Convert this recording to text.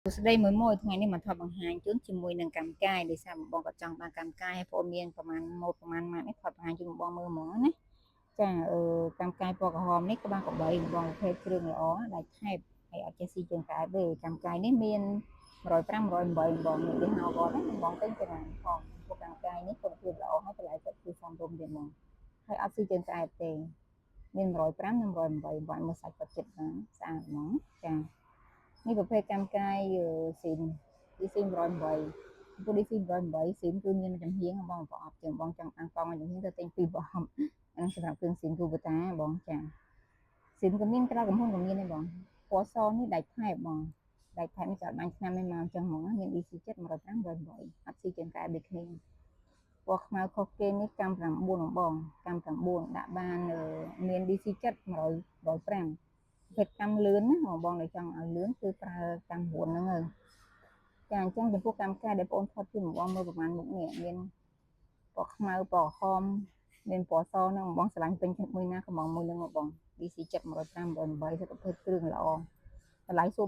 សួស្តីមួយមួយថ្ងៃនេះមកថតបង្ហាញជូនជាមួយនឹងកម្មកាយដោយសារបងក៏ចង់បានកម្មកាយហើយព្រោះមានប្រហែលម៉ូតប្រហែលម៉ាកនេះថតបង្ហាញជូនបងមើលហ្មងណាចាអឺកម្មកាយពណ៌ក្រហមនេះក្បាលកបីបងប្រភេទគ្រឿងល្អដែលថែបហើយអត់ចេះស៊ីជើងកែបទេកម្មកាយនេះមាន105 108បងនេះវាហៅគាត់ណាបងទិញទៅណាផងពួកកម្មកាយនេះគុណភាពល្អហើយតម្លៃគាត់គឺសមរម្យទៀតហ្មងហើយអត់ស៊ីជើងកែបទេមាន105និង108បងមើលសាច់គាត់ចិត្តបានស្អាតហ្មងចានេះប្រភេទកម្មកាយស៊ីន DC 108ពួក DC 108ស៊ីនគឺមានចំហៀងបងប្រអប់ជាងបងចង់អាំងកង់ចំហៀងទៅទិញពីរប្រអប់អានឹងសម្រាប់គ្រឿងស៊ីនគូបតាបងចាស៊ីនក៏មានក្រៅកំហ៊ុនក៏មានដែរបងពណ៌សនេះដាច់ថែបបងដាច់ថែបនេះក៏អត់បាញ់ឆ្នាំឯមកអញ្ចឹងហ្មងមាន DC 7 105 108អត់ស៊ីជាងកែដូចគ្នាពណ៌ខ្មៅខុសគេនេះកម្ម9បងកម្ម9ដាក់បានមាន DC 7 105ប្រភេទកម្មលឿនណាបងបងដែលចង់ឲ្យលឿនគឺប្រើកម្ម9ហ្នឹងហើយចាអញ្ចឹងចំពោះកម្មការដែលបងថតជូនបងមើលប្រហែលមុខនេះមានពណ៌ខ្មៅពណ៌ក្រហមមានពណ៌សហ្នឹងបងស្រឡាញ់ពេញចិត្តមួយណាក៏បងមួយហ្នឹងបង DC 7 105 108សុខភាពគ្រឿងល្អតម្លៃសួរ